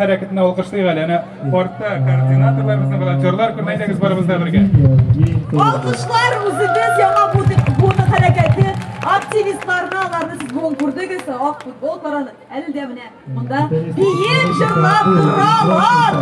Хәрәкәтенә алкышлыйк әле. Әнә артта координаторлар, безнең волонтерлар күренә, әйдәгез барыбыз да бергә. Алкышлар үзебез яңа буын хәрәкәте активистларына, аларны сез бүген күрдегез, ак футболкаларны әле дә менә монда биеп җырлап торалар.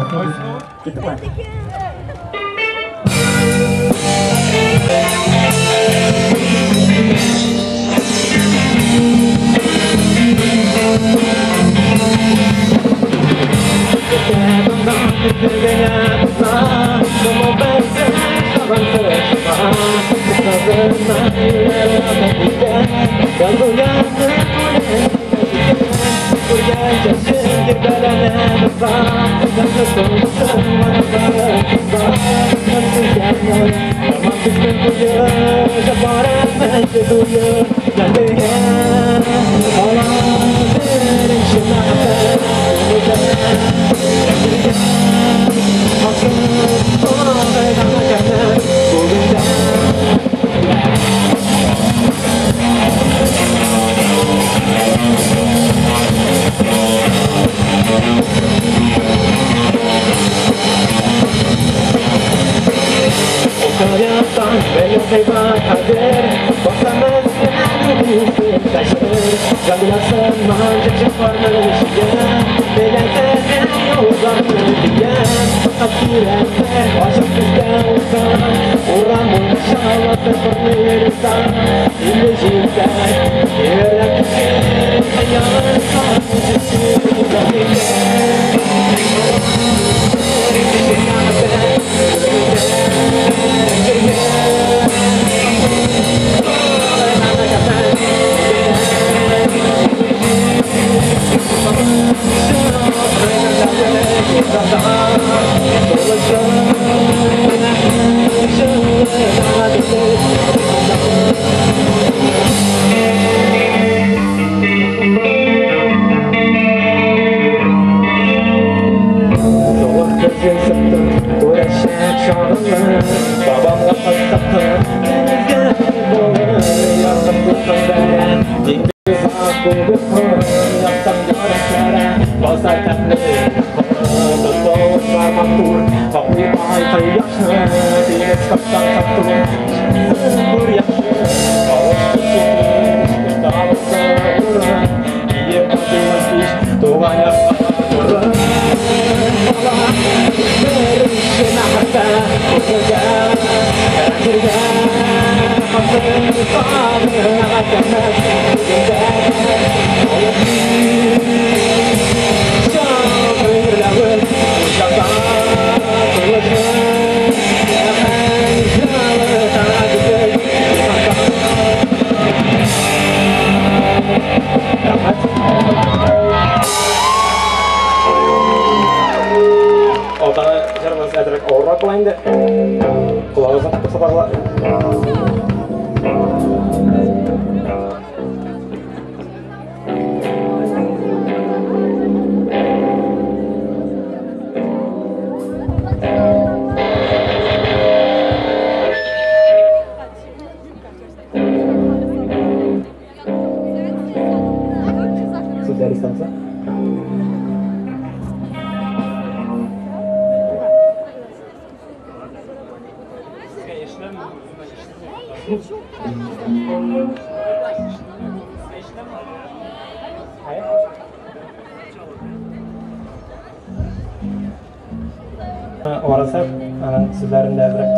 Варасат, аның сүзләрендә әзрәк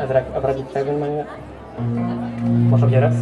әзрәк обратить внимание. Башлап җибәрәбез.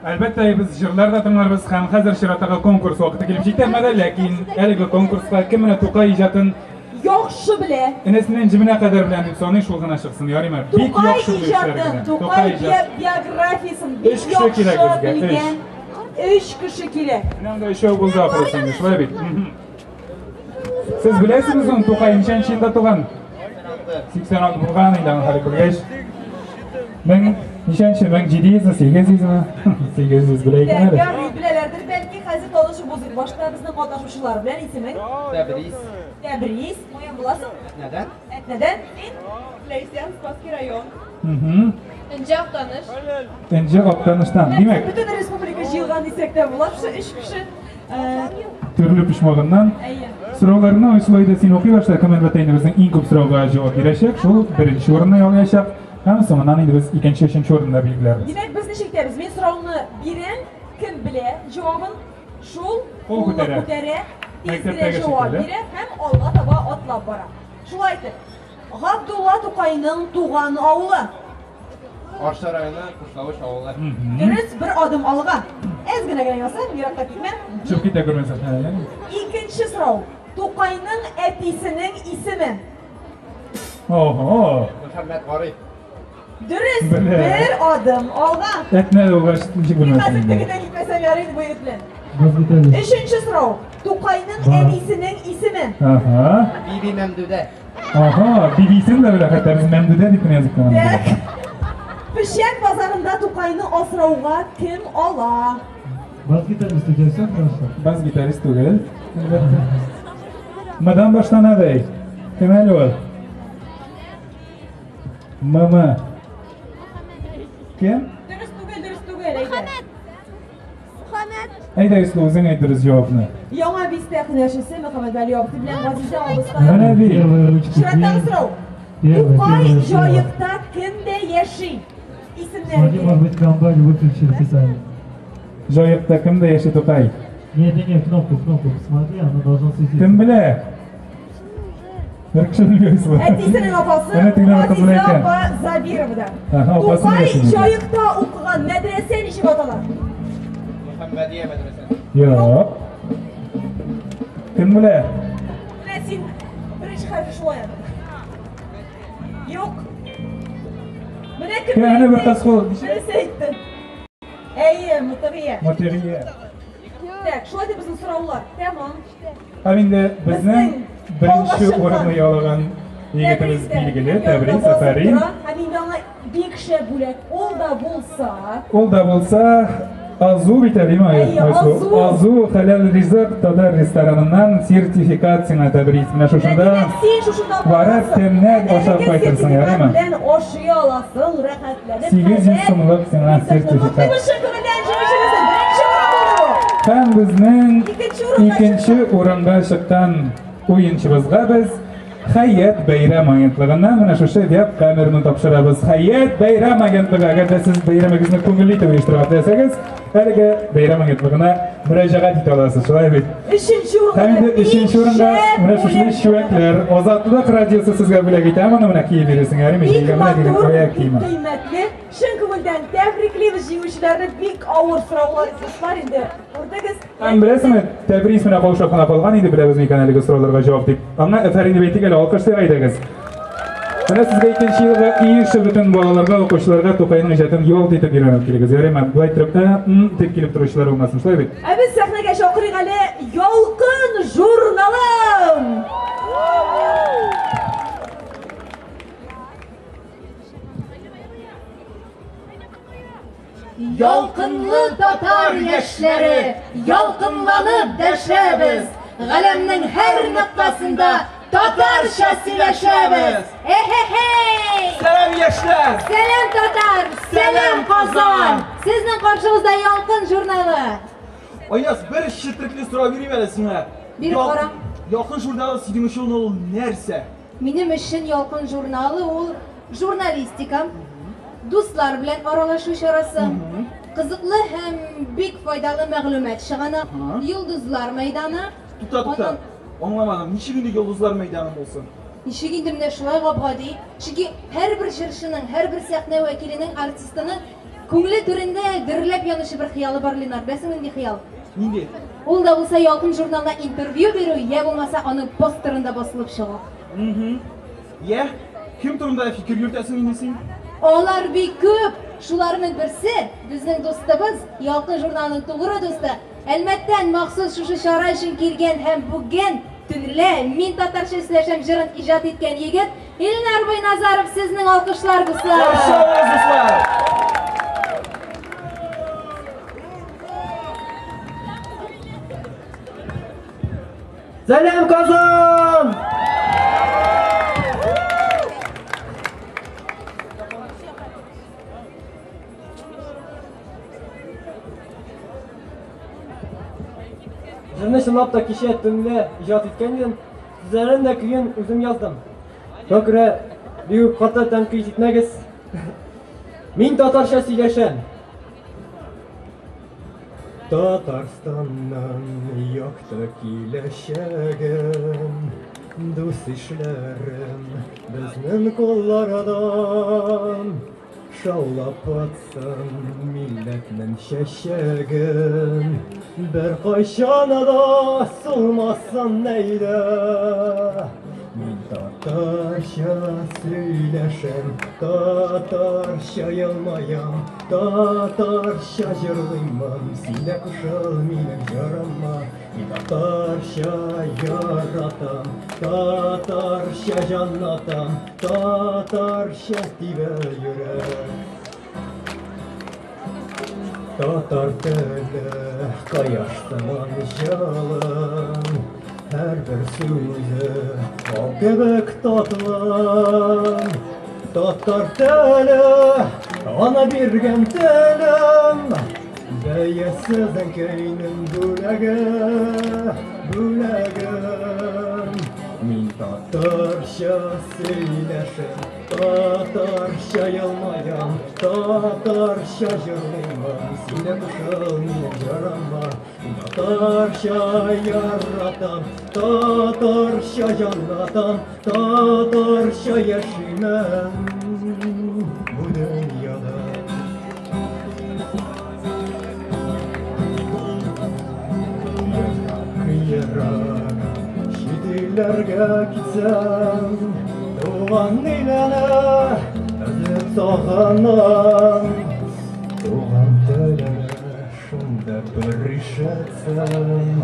Әлбәттә, без җырлар да тыңларбыз һәм хәзер чираттагы конкурс вакыты килеп җитте, әмма ләкин әлеге конкурска кем менә Тукай иҗатын яхшы белә, энесеннән җебенә кадәр белән дип саный, шул гына чыксын, ярыймы? Бик яхшы иҗатын, Тукай биографиясын бик яхшы белгән өч кеше кирәк. Менә анда өчәү булды ахрысы, шулай бит? Сез беләсезме соң Тукай ничәнче елда туган? 86 булган инде аны хәзер белгәч. Мең ничәнче? 1700, 800 ме? 800 белә икән әле. Ярый, беләләрдер, бәлки хәзер танышып узыйк. Башта безнең катнашучылар белән исемең? Тәбрис. Тәбрис, каян буласың? Әтнәдән. Әтнәдән. Син? Ләйсән, Спасский район. Энҗе Актаныш. Энҗе Актаныштан. Димәк, бөтен республика җыелган дисәк тә була, шушы өч кеше. Төрле почмагыннан. Сорауларны шулай да син укый башла, кем әлбәттә инде безнең иң күп сорауга җавап бирәчәк, шул беренче урынны яулаячак. Һәм соңыннан инде без икенче, өченче урынны билгеләрбез. Димәк, без ничек итәбез? Мин сорауны бирәм, Кем белә җавабын, шул кул күтәрә, тиз генә җавап бирә һәм алга таба атлап бара. Шулай итеп, Габдулла Тукайның туган авылы. Арча районы, Кушлавыч авылы. Дөрес, бер адым алга. Әз генә генә ясам, еракка китмә. Чыгып китә күрмә сәхнәдән. Икенче сорау. Тукайның әтисенең исеме. Ого! Мөхәммәт Гариф. Дөрес, бер адым алга. Әтнә булгач, ничек белмәсен. Хәзер тегедән китмәсәм ярый бу егет белән. Өченче сорау. Тукайның әнисенең исеме. Ага. Биби Мәмдүдә. Ага, бибисен дә белә, хәтта без Мәмдүдә дип кенә язып куйган. Так. Печән базарында Тукайны асрауга кем ала? Бас-гитарист у тебя все хорошо? Бас-гитарист түгел, әлбәттә. Мыдан башлана ди. Кем әле ул? Мм. Кем? Дөрес түгел, дөрес түгел, әйдә. Мөхәммәт. Мөхәммәт. Әйдә, Айсылу, үзең әйт дөрес җавапны. Яңа бистә һөнәрчесе Мөхәммәтвәли абзый белән Газизә абыстай. Менә бит. Первая ручка. Чираттагы сорау. Первая, Тукай первая, Җаекта кемдә яши? Исемнәре. Смотри, может быть, комбайн выключили специально. Җаекта кемдә яши Тукай? Нет, нет, нет, кнопку, кнопку посмотри, она должна светиться. Кем белә? Бер кеше белми Айсылу. Әтисенең апасы Әнә тегенә бер кыз белә Газизә икән. апа Забировада. Ага, апасы Тукай яши инде. Җаекта укыган мәдрәсә ничек атала? Мөхәммәдия мәдрәсәсе. Юк. Кем белә? Менә син беренче хәрефе шулай аның. Юк. Менә кем Кем әнә бер кыз кул. Дөрес әйтте. Әйе, Мутагия. Мутагия. Так, шулай дип безнең сораулар тәмам. Һәм инде безнең беренче урынны яулаган егетебез билгеле, Тәбрис, афәрин. Һәм инде аңа бик шәп бүләк. Ул да булса, Ул да булса, Азу бит әле, Әйе, Азу. Азу хәләл ризык татар рестораныннан сертификат сиңа, Тәбрис. Менә шушында Димәк, син шушында барып тәмләп ашап кайтырсың, ярыймы? Белән ашый аласың, рәхәтләнеп. 800 сумлык сиңа сертификат. Котлыйбыз чын күңелдән җиңүчебезне. Беренче урын булды бу. Һәм безнең Икенче икенче урынга чыккан уенчыбызга без Хәят бәйрәм агентлыгыннан менә шушы веб-камераны тапшырабыз. Хәят бәйрәм агентлыгы, әгәр дә сез бәйрәмегезне күңелле итеп оештырырга теләсәгез, әлеге бәйрәм агентлыгына мөрәҗәгать итә аласыз, шулай бит? Өченче урынга. Һәм инде өченче урынга менә шушы чүәкләр, Азатлык радиосы сезгә бүләк итә, моны менә киеп йөрисең, ярыймы? Бик Җәйгә менә дигән матур, аяк бик киеме. кыйммәтле. Чын күңелдән тәбриклибез җиңүчеләрне. Бик авыр сораулар, дуслар, инде күрдегез. Һәм беләсеңме, Тәбрис менә каушап кына калган инде, беләбез микән әлеге сорауларга җавап дип. Аңа афәрин дип әйтик әле, алкышлыйк әйдәгез. Менә сезгә икенче елга ише бөтен балаларга, укучыларга Тукайның иҗатын ялт итеп өйрәнеп килегез. Ярыймы? Болай торып, ә, м дип килеп торучылар булмасын, шулай бит? Ә без сәхнәгә чакырыйк әле Ялкын журналын! Ялкынлы татар яшьләре, ялкынланып дәшәбез, галәмнең һәр ноктасында татарча сөйләшәбез. Эхе-хей! Сәлам яшьләр! Сәлам татар! Сәлам Казан! Сезнең каршыгызда Ялкын журналы. Айназ, бер четерекле сорау бирим әле сиңа. Биреп кара. Ялкын журналы синең өчен ул нәрсә? Минем өчен Ялкын журналы ул журналистика, дуслар белән аралашу чарасы, кызыклы һәм бик файдалы мәгълүмат чыганак, йолдызлар мәйданы. Тукта, тукта. Аңламадым, ничек инде йолдызлар мәйданы булсын? Ничек инде менә шулай гап-гади? Чөнки һәрбер җырчының, һәрбер сәхнә вәкиленең, артистының күңеле түрендә дөрләп янучы бер хыялы бар, Ленар. Беләсеңме нинди хыял? Нинди? Ул да булса Ялкын журналына интервью бирү, я булмаса аның постерында басылып чыгу. Я, кем турында фикер йөртәсең инде син? Алар бик күп. Шуларның берсе безнең дустыбыз, Ялкын журналының тугры дусты, Әлмәттән махсус шушы чара өчен килгән һәм бүген төнлә Мин татарча сөйләшәм җырын иҗат иткән егет Илнар Байназаров. Сезнең алкышлар, дуслар. Каршы алыгыз, дуслар! Сәлам, Казан! Җырны чынлап та кичә төнлә иҗат иткән идем. Сүзләрен дә көен үзем яздым. Шуңа күрә бик үк каты тәнкыйть итмәгез. Мин татарча сөйләшәм. Татарстанның якты киләчәген, дус-ишләрем, безнең куллардан шаулап атсын милләтнең чәчәген, беркайчан да сулмасын әйдә. Мин татарча сөйләшәм, татарча елмаям, татарча җырлыймын, син дә кушыл минем җырыма. Мин татарча яратам, татарча җанлатам, татарча тибә йөрәк. Татар теле кояш сыман җылы, һәрбер сүзе бал кебек татлы. Татар теле, ана биргән телем, бәясез әнкәйнең бүләге, бүләгем. Мин татарча сөйләшәм, татарча елмаям, татарча җырлыймын, син дә кушыл минем җырыма. Мин татарча яратам, татарча җанлатам, татарча яшимен бу дөньяда. Ерак чит илләргә китсәм, туган илне өзеп сагынам. Туган телне шунда бер ишетсәм,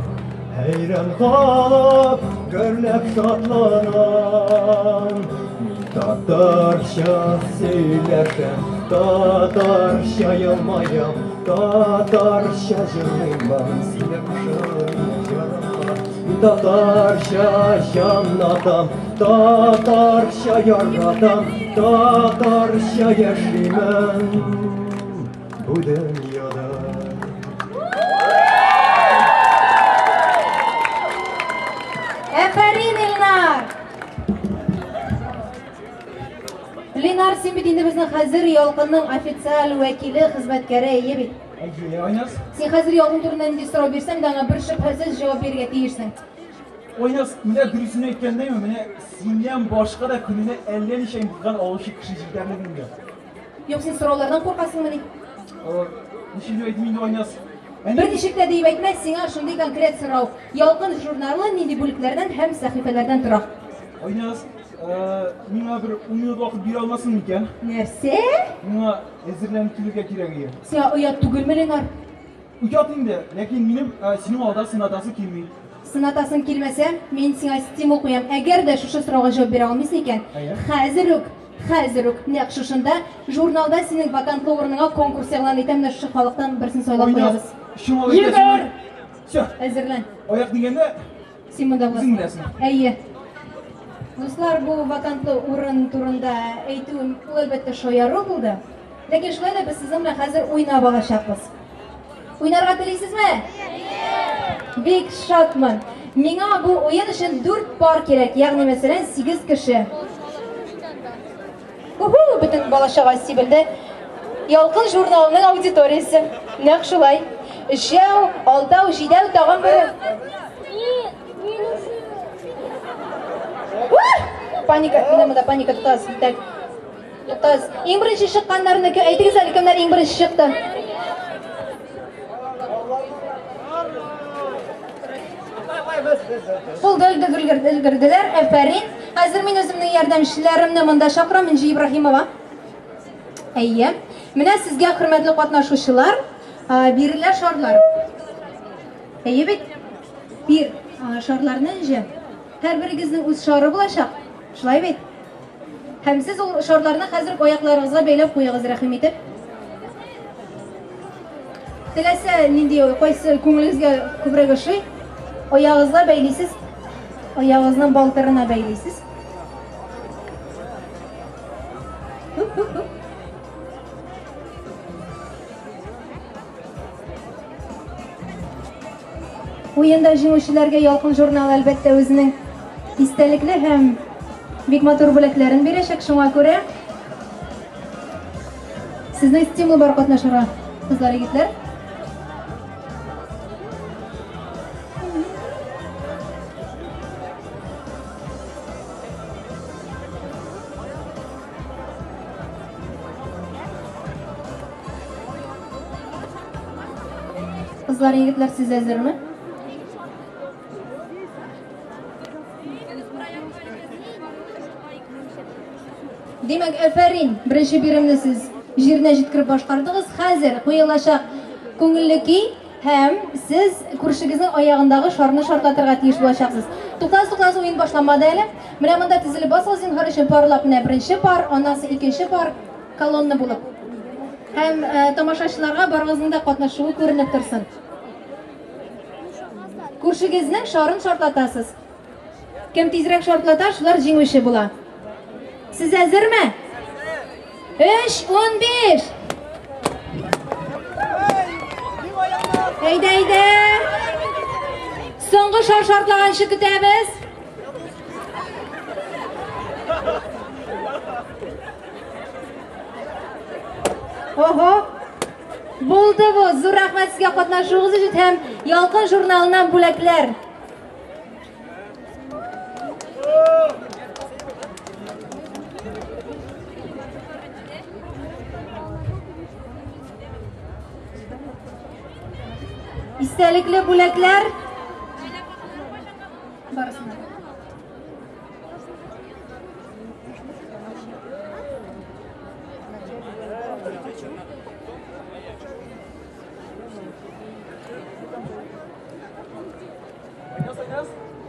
хәйран калып, гөрләп шатланам. Мин татарча сөйләшәм, татарча елмаям, татарча җырлыймын, син дә кушыл минем җырыма. Мин татарча җанлатам, татарча яратам, татарча яшимен бу дөньяда. Әфәрин, Илнар! Ленар, син бит инде безнең хәзер Ялкынның официаль вәкиле, хезмәткәре, әйе бит? Әйе, Айназ. Син хәзер Ялкын турында нинди сорау бирсәм дә, аңа бер шөбһәсез җавап бирергә тиешсең. Айназ, менә дөресен әйткәндәме, менә синнән башка да көненә әллә ничә имтихан алучы кеше җитәрлек инде. Юк, син сораулардан куркасыңмыни? Ничек дип әйтим инде, Айназ? Берничек тә диеп әйтмә, сиңа шундый конкрет сорау. Ялкын журналы нинди бүлекләрдән һәм сәхифәләрдән тора? Айназ, миңа бер ун минут вакыт бирә алмассың микән? Нәрсә? Миңа әзерләнеп килергә кирәк иде. Сиңа оят түгелме, Ленар? Оят инде, ләкин минем синең алда сынатасы килми. Сынатасың килмәсә, мин сиңа стимул куям. Әгәр дә шушы сорауга җавап бирә алмыйсың икән, хәзер үк, хәзер үк, нәкъ шушында, журналда синең вакантлы урыныңа конкурс игълан итәм, менә шушы халыктан берсен сайлап куябыз. Йөгер! Всё. Әзерлән. Аяк дигәндә, Син монда буласың. Үзең беләсең. Әйе. Дуслар, бу вакантлы урын турында әйтүем, ул әлбәттә шаяру булды. Ләкин шулай да без сезнең белән хәзер уйнап алачакбыз. Уйнарга телисезме? Бик шатмын. Миңа бу уен өчен 4 пар кирәк, ягъни мәсәлән 8 кеше. Уху, бөтен бала-чага сибелде. Ялкын журналының аудиториясе. Нәкъ шулай. Өчәү, алтау, җидәү, тагын бер. Паника, менә монда паника тотасыз. Так. Туктагыз. Иң беренче чыкканнарны әйтегез әле, кемнәр иң беренче чыкты? Булды, өлгерделәр. Әфәрин. Хәзер мин үземнең ярдәмчеләремне монда чакырам, Энҗе Ибраһимова. Әйе. Менә сезгә, хөрмәтле катнашучылар, бирелә шарлар. Әйе бит? Бир шарларны, Энҗе. Һәрберегезнең үз шары булачак. Шулай бит? Һәм сез ул шарларны хәзер үк аякларыгызга бәйләп куегыз, рәхим итеп. Теләсә нинди, кайсы күңелегезгә күбрәк ошый, аягыгызга бәйлисез, аягыгызның балтырына бәйлисез. Уенда җиңүчеләргә Ялкын журналы әлбәттә үзенең истәлекле һәм бик матур бүләкләрен бирәчәк. Шуңа күрә сезнең стимул бар катнашырга, кызлар, егетләр. Кызлар, егетләр, сез әзерме? Димәк, әфәрин, беренче биремне сез җиренә җиткереп башкардыгыз. Хәзер куелачак күңелле көй һәм сез күршегезнең аягындагы шарны шартлатырга тиеш булачаксыз. Туктагыз, туктагыз, уен башланмады әле. Менә монда тезелеп басыгыз, зинһар өчен парлап, менә беренче пар, аннан соң икенче пар колонна булып. Һәм тамашачыларга барыгызның да катнашуы күренеп торсын. Күршегезнең шарын шартлатасыз. Кем тизрәк шартлата, шулар җиңүче була. Сез әзерме? 3, 15. Әйдә, әйдә. Соңгы шар шартлаганчы көтәбез. Ого! Булды бу. Зур рәхмәт сезгә катнашуыгыз өчен һәм Ялкын журналыннан бүләкләр. Истәлекле бүләкләр. Барысына.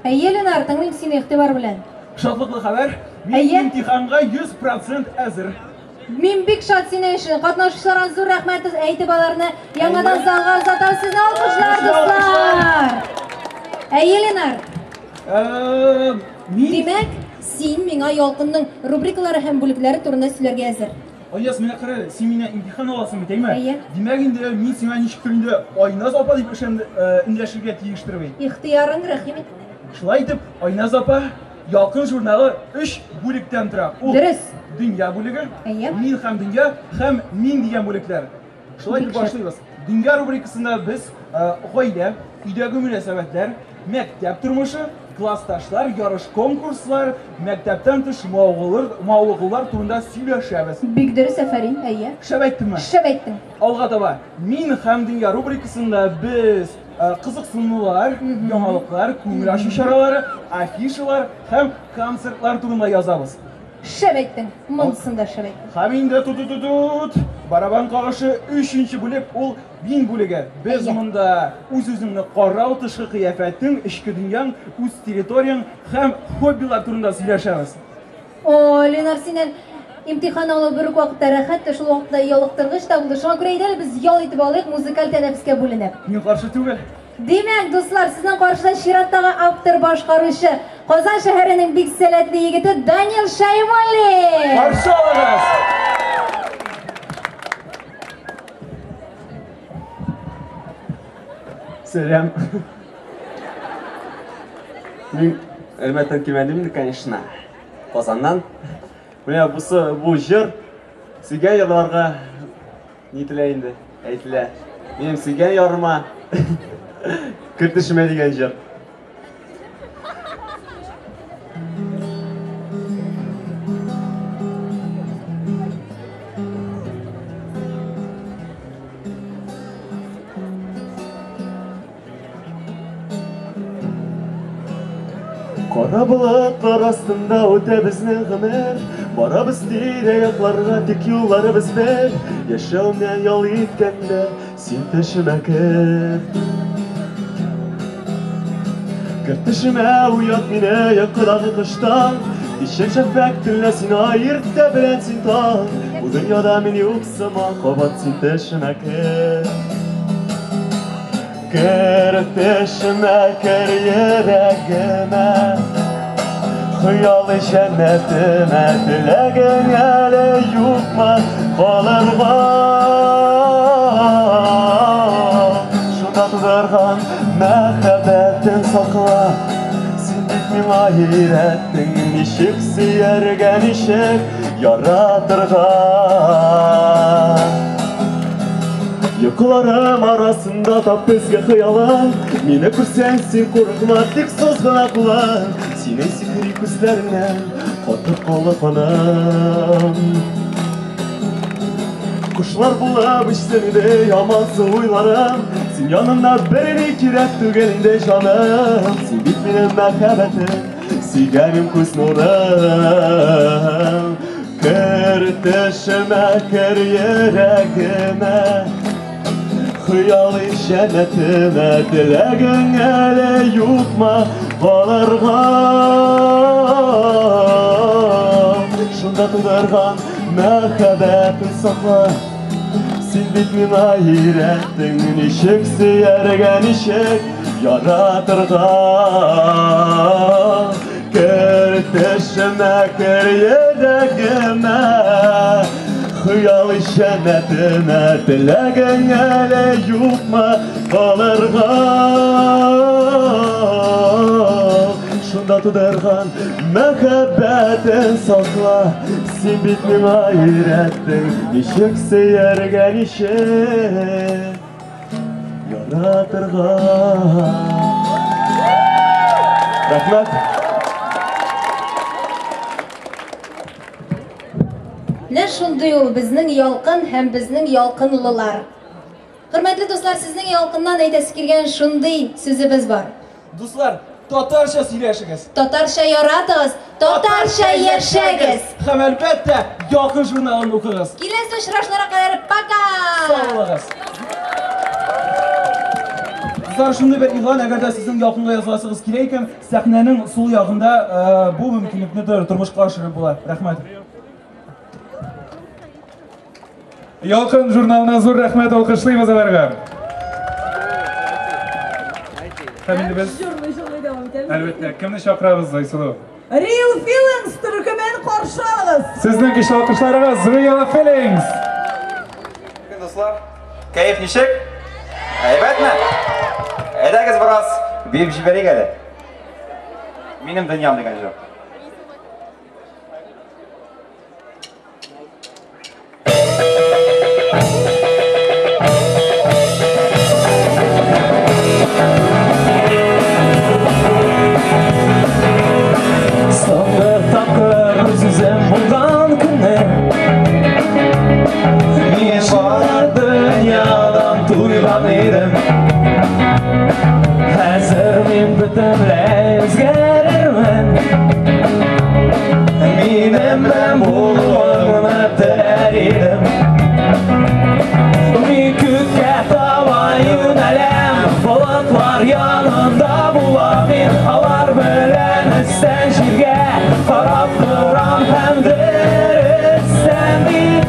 Әйе, Ленар, тыңлыйм сине игътибар белән. Шатлыклы хәбәр. Мин имтиханга 100% әзер. Мин бик шат синең өчен. Катнашучыларга зур рәхмәт әйтеп аларны яңадан залга озатам. Сезне алкышлар, дуслар. Әйе, Ленар. Димәк, син миңа Ялкынның рубрикалары һәм бүлекләре турында сөйләргә әзер. Айназ, менә кара әле, син миннән имтихан аласың бит, әйме? Әйе. Димәк инде мин сиңа ничектер инде Айназ апа дип эндәшергә тиештер бит. Ихтыярың, рәхим ит. Шулай итеп, Айназ апа, Ялкын журналы өч бүлектән тора. Ул Дөрес. Дөнья бүлеге, Әйе. Мин һәм дөнья һәм мин дигән бүлекләр. Шулай итеп башлыйбыз. Дөнья рубрикасында без гаилә, өйдәге мөнәсәбәтләр, мәктәп тормышы, классташлар, ярыш конкурслар, мәктәптән тыш мавыгулар, мавыгулар турында сөйләшәбез. Бик дөрес, афәрин, әйе. Шәп әйттемме? Шәп әйттең. Алга таба Мин һәм дөнья рубрикасында без кызыксынулар, яңалыклар, күңел ачу чаралары, афишалар һәм концертлар турында язабыз. Шәп әйттең. Монысын да шәп әйттең. Һәм инде ту-ту-ту-тут, барабан кагышы өченче бүлек, ул мин бүлеге. Без монда үз-үзеңне карау, тышкы кыяфәтең, эчке дөньяң, үз территорияң һәм хоббилар турында сөйләшәбез. О, Ленар, синнән имтихан алу бер үк вакытта рәхәт тә, шул вакытта ялыктыргыч та булды. Шуңа күрә әйдә әле без ял итеп алыйк, музыкаль тәнәфескә бүленеп. Мин каршы түгел. Димәк, дуслар, сезнең каршыда чираттагы автор-башкаручы, Казан шәһәренең бик сәләтле егете Данил Шәймуллин! Каршы алыгыз! Сәлам. Мин Әлмәттән килмәдем инде, конечно. Казаннан. Менә бусы, бу җыр сөйгән ярларга Нителә инде, әйтелә. Минем сөйгән ярыма кер төшемә дигән җыр. Кара болытлар астында үтә безнең гомер. Барабыз тирә-якларга, тик юлларыбыз бер. Яшәүмнән ял иткәндә, син төшемә кер. Кер төшемә, уят мине йокыдагы коштан. Кичен шәфәкъ, төнлә син ай, иртә белән син таң. Бу дөньяда мин юк сыман, кабат син төшемә кер. Кер төшемә, кер йөрәгемә, Хыялый җәннәтемә, теләгең әле юкмы калырга? Шунда тудырган мәхәббәтең сакла, Син бит миңа өйрәттең ничек сөяргә, ничек яратырга. Йокыларым арасында тап изге хыялың. Мине күрсәң, син курыкма, тик суз гына кулың. Синең сихри күзләреңнән катып калды каным. Кошлар булып очсын иде ямансу уйларым. Син янымда берни кирәк түгел инде, җаным. Син бит минем мәхәббәтем, сөйгәнем, күз нурым. Кер төшемә, кер йөрәгемә, хыялый җәннәтемә. Теләгең әле юкмы калырга? Шунда тудырган мәхәббәтен сакла. Син бит миңа өйрәттең ничек сөяргә, ничек яратырга. Кер төшемә, кер йөрәгемә, хыялый җәннәтемә. Теләгең әле юкмы калырга? Шунда тудырган мәхәббәтен сакла. Син бит миңа өйрәттең ничек сөяргә, ничек яратырга. Рәхмәт. Менә шундый ул безнең Ялкын һәм безнең ялкынлылар. Хөрмәтле дуслар, сезнең Ялкыннан әйтәсе килгән шундый сүзебез бар. Дуслар, татарча сөйләшегез. Татарча яратыгыз, татарча яшәгез. Һәм әлбәттә, Ялкын журналын укыгыз. Киләсе очрашуларга кадәр пока! Сау булыгыз. Дуслар, шундый бер игълан, әгәр дә сезнең Ялкынга языласыгыз килә икән, сәхнәнең сул ягында бу мөмкинлекне тормышка ашырып була. Рәхмәт. Ялкын журналына зур рәхмәт, алкышлыйбыз аларга. Һәм инде без Җырлый җырлый дәвам итәбез. Әлбәттә, кемне чакырабыз, Айсылу? Real Feelings төркемен каршы алыгыз. Сезнең көчле алкышларыгыз, Real Feelings. Дуслар, кәеф ничек? Әйбәтме? Әйдәгез, бераз биеп җибәрик әле. Минем дөньям дигән җыр. Соңгы тапкыр үз-үзем булган көнне мин бар дөньядан туйган идем. Хәзер мин бөтенләй үзгәрермен. Минем белән булуыңны теләр идем. Мин күккә таба юнәләм, болытлар янында булам мин. Алар белән өстән җиргә карап торам һәм дөрестән мин.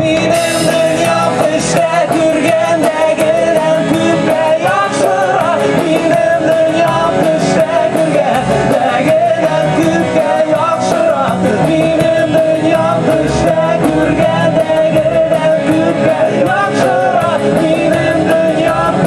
Минем дөньям төштә күргәндәгедән күпкә яхшырак. Минем дөньям төштә күргәндәгедән күпкә яхшырак. Минем дөньям төштә күргәндәгедән күпкә яхшырак. Минем дөньям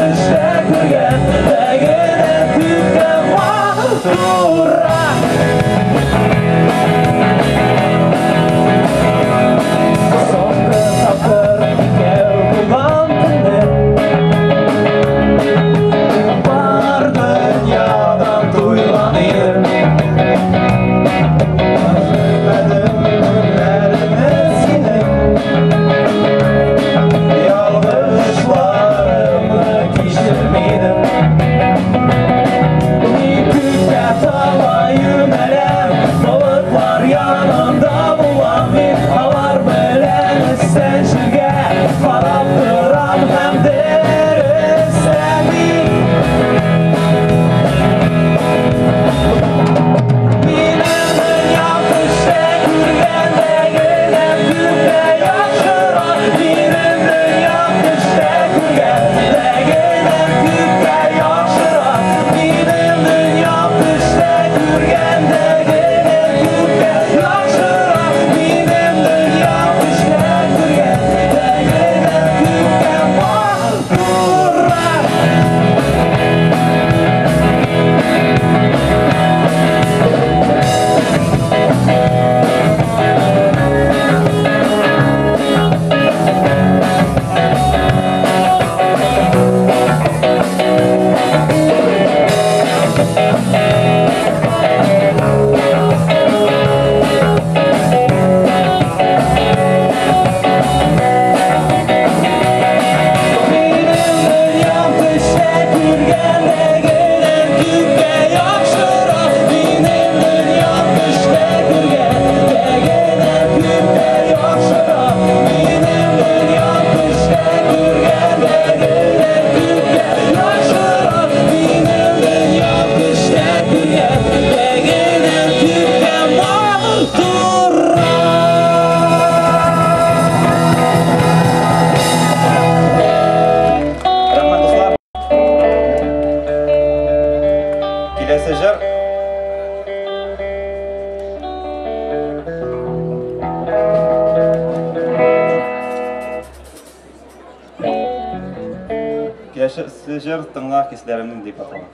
Киләсе җыр Тыңла хисләремне дип атала.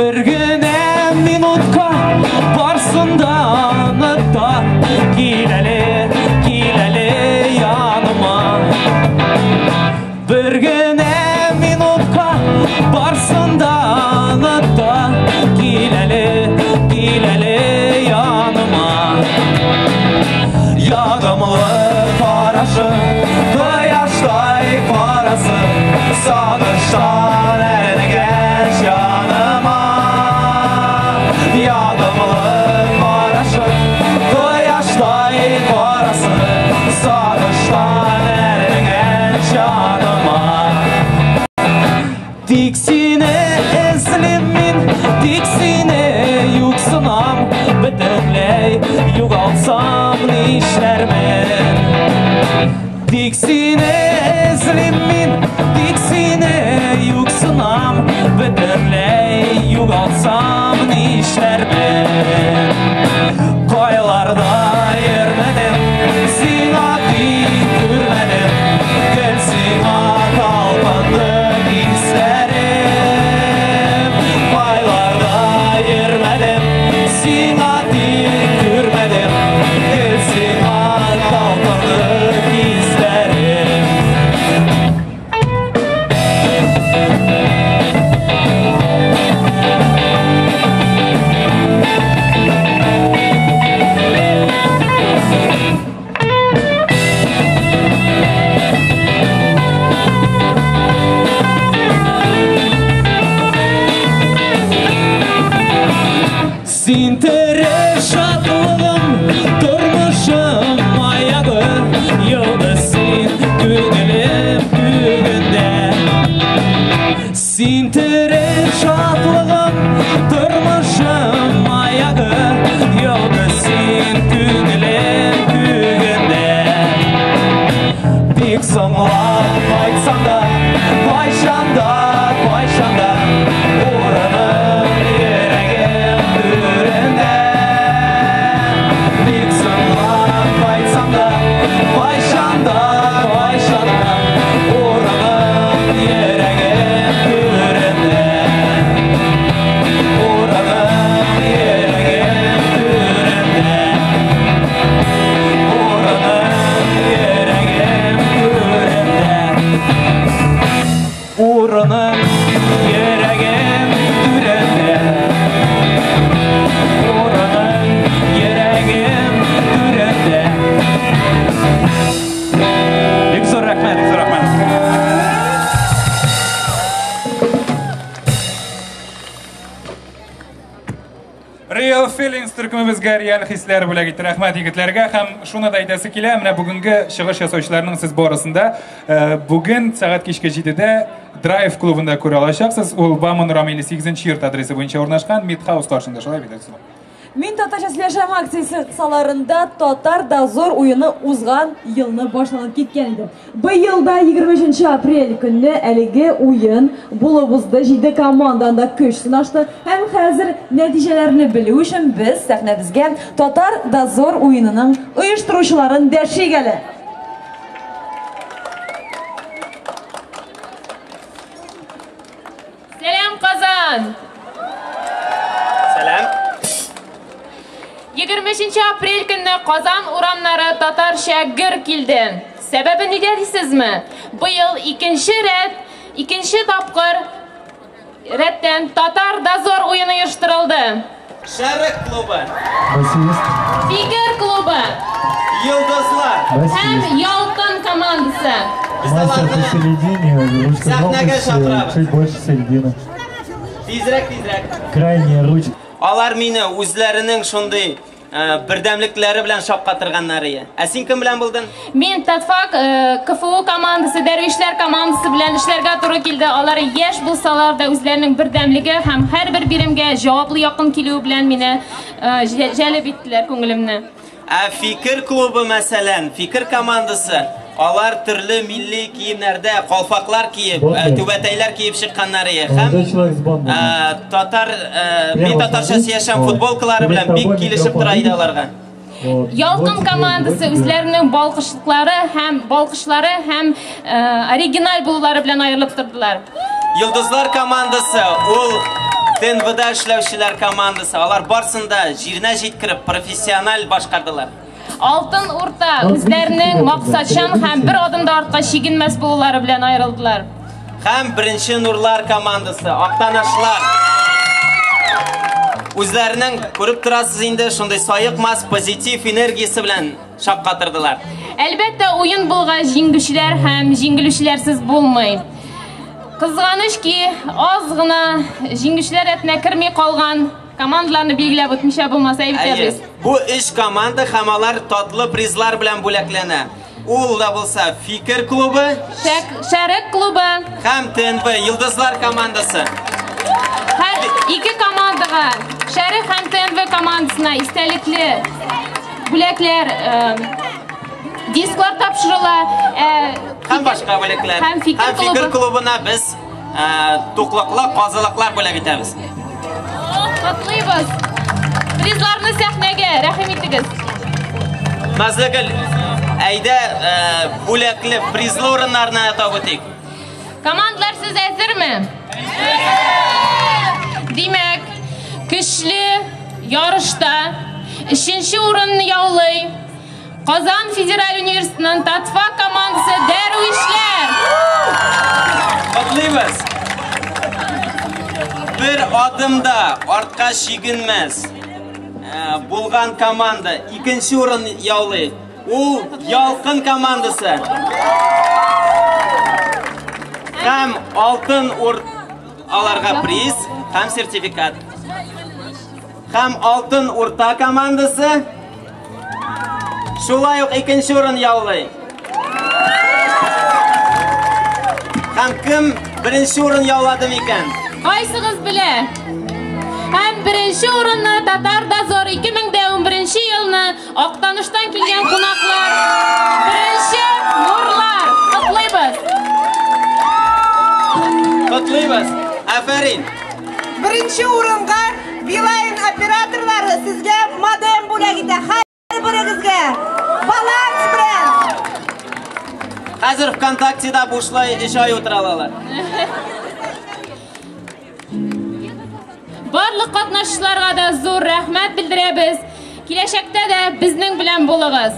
Бер генә минутка барсын да оныта. Кил әле, кил әле яныма. Бер генә минутка барсын да оныта. Кил әле, кил әле яныма. Ягымлы карашы, кояштай карасы, сагыштан әрнегән җаныма. Ягымлы карашы, кояштай карасы, сагыштан әрнегән җаныма. Тик сине эзлим мин, тик сине юксынам, бөтенләй югалсам нишләрмен. Тик сине эзлим мин, тик сине юксынам, бөтенләй югалсам нишләрмен. Кайларда йөрмәдем, сиңа тик күрмәдем, гел сиңа талпынды хисләрем. Кайларда йөрмәдем, сиңа тик күрмәдем, гел сиңа талпынды хисләрем. Бөтенебезгә реаль хисләр бүләк итте. Рәхмәт егетләргә һәм шуны да әйтәсе килә, менә бүгенге чыгыш ясаучыларның сез барысын да бүген сәгать кичке 7-дә Драйв клубында күрә алачаксыз. Ул Бауман урамы 58 йорт адресы буенча урнашкан Мидхаус каршында, шулай бит, Айсылу? Мин татарча сөйләшәм акциясе кысаларында Татар Дозор уены узган елны башланып киткән иде. Быел да 23 апрель көнне әлеге уен булып узды. 7 команда анда көч сынашты. Һәм хәзер нәтиҗәләрне белү өчен без сәхнәбезгә Татар Дозор уенының оештыручыларын дәшик әле. Сәлам, Казан! Сәлам! 23 апрель көнне Казан урамнары татарча гөр килде. Сәбәбе нидә дисезме? Быел икенче рәт, икенче тапкыр рәттән Татар Дозор уены оештырылды. Шәрык клубы. Фикер клубы. Йолдызлар. Һәм Ялкын командасы. Мастер посередине, ручка громкости чуть больше середины. Тизрәк, тизрәк. Крайняя ручка. Алар мине үзләренең шундый бердәмлекләре белән шаккатырганнар ие. Ә син кем белән булдың? Мин Татфак КФУ командасы, Дәрвишләр командасы белән эшләргә туры килде. Алар яшь булсалар да үзләренең бердәмлеге һәм һәрбер биремгә җаваплы якын килүе белән мине җәлеп иттеләр күңелемне. Ә Фикер клубы, мәсәлән, Фикер командасы, алар төрле милли киемнәрдә калфаклар киеп, түбәтәйләр киеп чыкканнар ие. Һәм татар, мин татарча сөйләшәм футболкалары белән бик килешеп тора иде аларга. Ялкын командасы үзләренең балкышлары һәм оригиналь булулары белән аерылып тордылар. Йолдызлар командасы, ул ТНВда эшләүчеләр командасы, алар барсын да җиренә җиткереп профессиональ башкардылар. Алтын урта үзләренең максатчан һәм бер адым да артка чигенмәс булулары белән аерылдылар. Һәм беренче нурлар командасы, Актанышлар. Үзләренең күреп торасыз инде шундый саекмас позитив энергиясе белән шаккатырдылар. Әлбәттә, уен булгач җиңүчеләр һәм җиңелүчеләрсез булмый. Кызганыч ки, аз гына җиңүчеләр рәтенә керми калган командаларны билгеләп үтмичә булмас, әйтәбез. Бу өч команда һәм алар татлы призлар белән бүләкләнә. Ул да булса Фикер клубы, Шәрык клубы һәм ТНВ Йолдызлар командасы. Һәр ике командага, Шәрык һәм ТНВ командасына истәлекле бүләкләр, дисклар тапшырыла. Һәм башка бүләкләр. Һәм Фикер клубына без туклыклы казылыклар бүләк итәбез. Котлыйбыз. Призларны сәхнәгә, рәхим итегез. Назлыгөл, әйдә бүләкле призлы урыннарны атап үтик. Командалар, сез әзерме? Димәк, көчле ярышта 3нче урынны яулый Казан Федераль университетының Татфак командасы Дәрвишләр. Котлыйбыз. Бер адым да артка чигенмәс булган команда икенче урын яулый. Ул Ялкын командасы. Һәм алтын аларга приз һәм сертификат. Һәм алтын урта командасы шулай ук икенче урын яулый. Һәм кем беренче урын яулады микән? Кайсыгыз белә? Һәм беренче урынны Татар Дозор 2011 елны Актаныштан килгән кунаклар, беренче нурлар. Котлыйбыз. Котлыйбыз. Афәрин. Беренче урынга Билайн операторлары сезгә модем бүләк итә. Һәр берегезгә баланс белән. Хәзер ВКонтактеда бушлай 3 ай утыра алалар. Барлык катнашучыларга да зур рәхмәт белдерәбез. Киләчәктә дә безнең белән булыгыз.